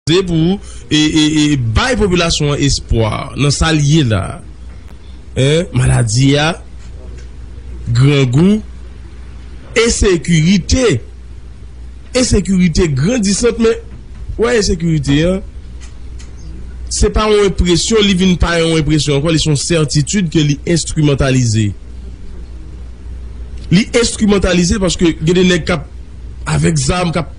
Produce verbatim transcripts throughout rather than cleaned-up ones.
Se pou e, e, e, bay popilasyon an espwa nan sa l ye la. Hein? Maladi a, grangou, ensekirite. Ensekirite grandisant, men, wè, ensekirite an, se pa yon enpresyon, li vin pa yon enpresyon ankò, li se yon sètitid ke li enstrimantalize. Li enstrimantalize paske gen de nèg k ap, avèk zam, k ap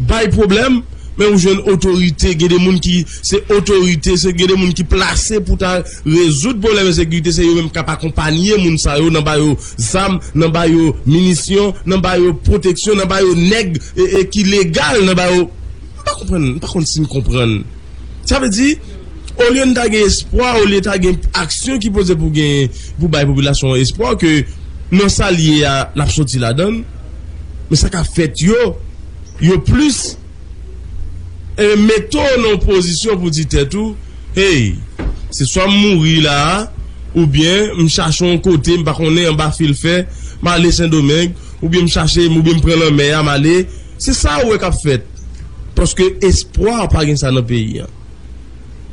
bay pwoblèm, men ou jwenn otorite, gen de moun ki se otorite, se gen de moun ki plase pou ta rezoud pwoblèm ensekirite, se yo menm k ap akonpanye moun sa yo nan ba yo zam, nan ba yo minisyon, nan ba yo pwoteksyon, nan ba yo nèg e, e ki legal, nan ba yo. M pa konprann, m pa konn si m konprann. Sa vle di, olye n ta gen espwa, olye ta gen aksyon ki poze pou gen, pou bay popilasyon an espwa ke nan sa l ye a, l ap soti ladan l. Men sa k ap fèt yo, yo plis e mete w nan yon pozisyon pou di tèt ou, hey, se swa m mouri la a, oubyen m chache yon kote, m pa konnen anba fil fè, m ale Sendomeng, oubyen m chache, oubyen m pran lanmè a, m ale. Se sa ou wè k ap fèt. Paske espwa, pa gen sa nan peyi a.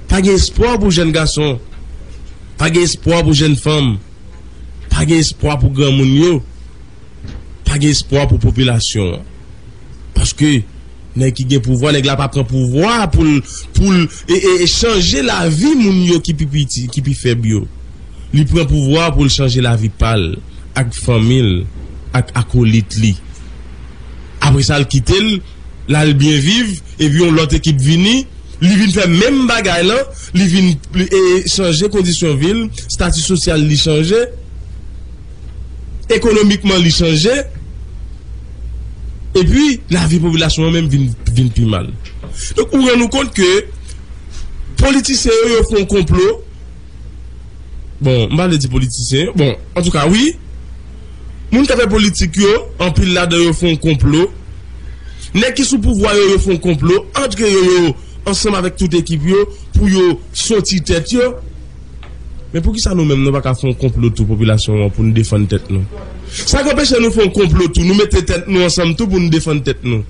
Pa gen espwa pou jèn gason. Pa gen espwa pou jèn fanm. Pa gen espwa pou granmoun yo. Pa gen espwa pou popilasyon an. Paske nèg ki gen pouvwa, nèg la pa pran pouvwa pou l, pou l e, e, e chanje lavi moun yo ki pi piti, ki pi fèb yo. Li pran pouvwa pou l chanje lavi pa l, ak fanmi l, ak akolit li. Apre sa, l kite l, l al byen viv, epi yon lòt ekip vini, li vin fè menm bagay lan, li vin, e, chanje kondisyon vi l, estati sosyal li chanje, ekonomikman li chanje, epi lavi popilasyon an menm vin, vin pi mal. Donk, ou rann ou kont ke politisyen yo, yo fè yon konplo. Bon, m pa vle di politisyen yo. Bon, antouka, wi. Moun k ap fè politik yo, anpil ladan yo fè yon konplo. Nèg ki sou pouvwa yo, yo fè yon konplo antre yo, yo, ansanm avèk tout ekip yo, pou yo soti tèt yo. Men poukisa nou menm, nou pa ka fè yon konplo tou, popilasyon an, pou n defann tèt nou? Sa k anpeche nou fè yon konplo tou, nou mete tèt nou ansanm tou pou n defann tèt nou?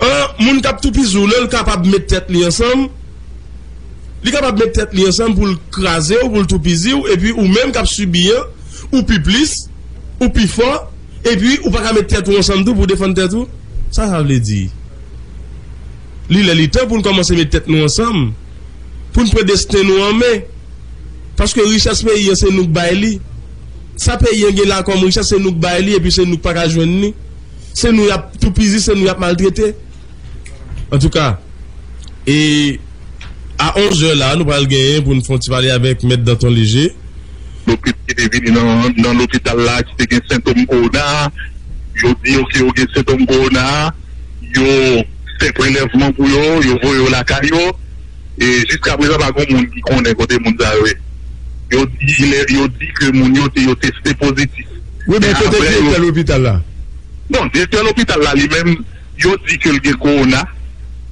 An, moun k ap toupizi w lan, l kapab met tèt li ansanm. Li kapab met tèt li ansanm pou l kraze w, pou l toupizi w, epi ou menm k ap sibi an, ou pi plis, ou pi fò, epi ou pa ka met tèt ou ansanm tou pou w defann tèt ou. Sa sa vle di? Li lè li tan pou n kòmanse met tèt nou ansanm, pou n pran desten nou an men. Paske richès peyi an, se nou k bay li. Sa peyi an gen la kòm richès, se nou k bay li, epi se nou k pa ka jwenn li. Se nou y ap toupizi, se nou y ap maltrete. Antouka, e a onz è la, nou pral genyen pou n fè yon ti pale avèk Mèt Danton Léger. Lopit ki te vini nan, nan lopital la, ki te gen sentòm kowona, yo di yo ke yo gen sentòm kowona, yo fè prelèvman pou yo, yo voye yo lakay yo. E jiskaprezan, pa gen moun ki konnen kote moun sa yo ye. Yo di, lè, yo di ke moun yo te, yo teste pozitif. Wi, men kote direktè lopital la? Bon, direktè lopital la, li menm, yo di ke l gen kowona.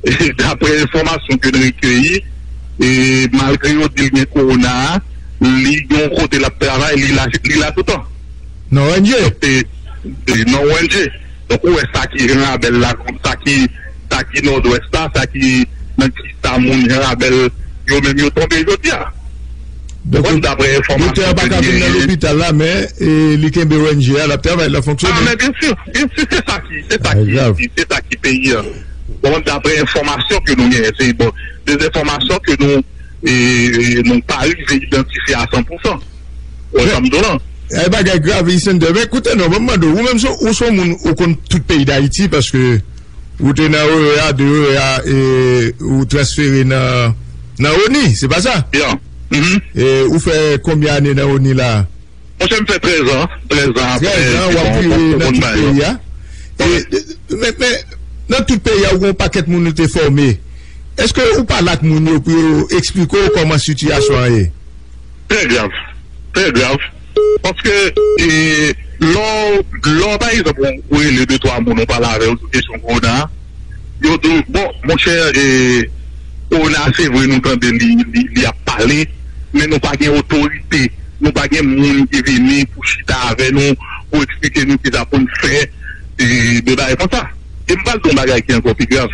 E daprè enfòmasyon ke n rekeyi, e malgre yo di l gen kowona, li gen yon kote l ap travay, li la, li la toutan. Nan O N G? Donk, e, e, nan O N G. Donk, ou wè sa ki Jan Rabèl la, sa ki, sa ki Nòdwès la, sa ki, nan ki sa moun Jan Rabèl, yo menm yo tonbe jodi a. Donk, bon, daprè enfòmasyon doktè a pa ka vin nan lopital la, men, e, li kenbe O N G a, l ap travay, l ap fonksyone. Ah, men byen si, byen si, se sa ki, se sa ki, se sa ki peyi a. Bon, daprè enfòmasyon ke nou genyen, se, bon, de enfòmasyon ke nou, e, e, nou pa rive idantifye a san pou san. Wè sa m di w lan. E bagay grav, Ysender. Men koute non, ban m mande w, ou menm, se, ou se yon moun, ou konn tout peyi Dayiti, paske ou te nan O E A, de O E A, e, ou transfere nan, nan ONI, se pa sa? Ya. Mhm. E ou fè konbyen ane nan ONI la? Monchè, m fè trèz an, trèz an apre. Trèz an, w ap vire nan tout peyi a. E, e, men, men, nan tout peyi a, ou gen yon pakèt moun ou te fòme. Èske ou pale ak moun yo pou yo eksplike w kòman sitiyasyon an ye? Trè grav. Trè grav. Paske, e, lè w, lè w, pa egzanp, ou, ou rele de twa moun, ou pale avè yo sou kesyon kowona, yo di w, bon, monchè, e, kowona, se vre, nou tande li, li, li ap pale, men nou pa gen otorite, nou pa gen moun ki vini pou chita avè nou, pou eksplike nou kisa pou n fè, e, de bagay konsa. E m pral di w yon bagay ki ankò pi grav.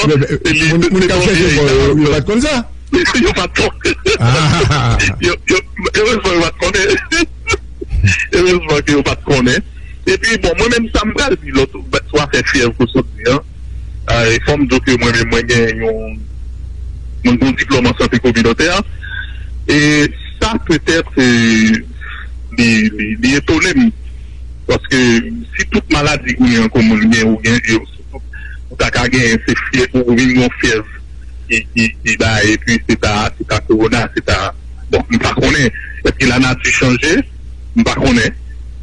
Bon, men, men, moun, moun k ap chèche bò yo, yo pa t konn sa. Yo pa t konnen. Yo, yo, erezman, yo pa t konnen. Erezman ke yo pa t konnen. Epi, bon, mwen menm, sa m pral di lòt sou afè fyèv ke w sot di an, e, fò m di w ke mwen menm, mwen gen yon, mwen gen yon diplòm an sante kominotè. E sa, petèt, e, li, li, li etone m. Paske si tout maladi ou gen, kòm ou gen, ou gen, e, si tout, ou ta ka genyen, se fyèv, ou vin yon fyèv ki, ki, ki bay, epi se ta, se ta kowona, se ta, bon, m pa konnen. Èske lanati chanje? M pa konnen.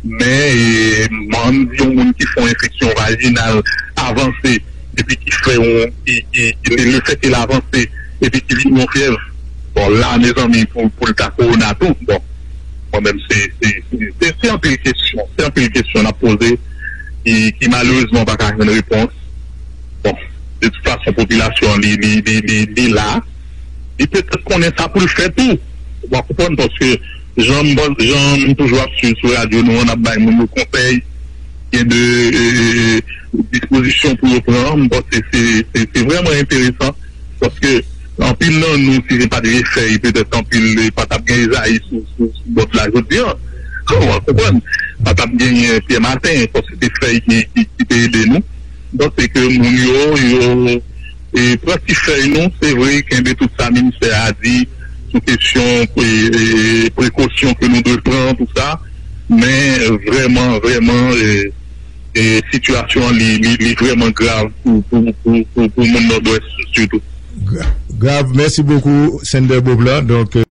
Men, e, mwen, m di yon moun ki fè yon enfeksyon vajinal avanse, epi ki fè yon, ki, ki, ki, le fèt ke l avanse, epi ki vin yon fyèv. Bon, la, mezanmi, pou, pou l ta kowona tou, bon, mwen menm, se, se, se, se, se anpil kesyon, se anpil kesyon n ap poze, ki, ki malerezman pa ka jwenn repons. Bon, de tout fason, popilasyon an, li, li, li, li, li la. Li petèt konnen sa pou l fè tou. Ou pa konprann, paske jan m, jan m toujou ap swiv sou radyo nou an, n ap bay moun yo konsèy, gen de, e, e, dispozisyon pou yo pran. M panse se, se, se vrèman enteresan, paske anpil nan nou, si se pa t vye fèy, petèt anpil, e, pa t ap gen Ezayi sou, sou, sou bòt la jodi an. Ou pa konprann? Pa t ap genyen Pyè Maten, paske se fèy ki, ki, ki te ede nou. Donk, se ke moun yo, yo, E pran ti fèy nou, se vre, kenbe tout sa ministè a di sou kesyon e, e, prekosyon ke nou dwe pran, tout sa, men vrèman, vrèman, e, e, sitiyasyon an li, li, li vrèman grav pou, pou, pou, pou, pou moun Nòdwès sitou. Grav. Mèsi bokou, Sender Beauplan. Donk,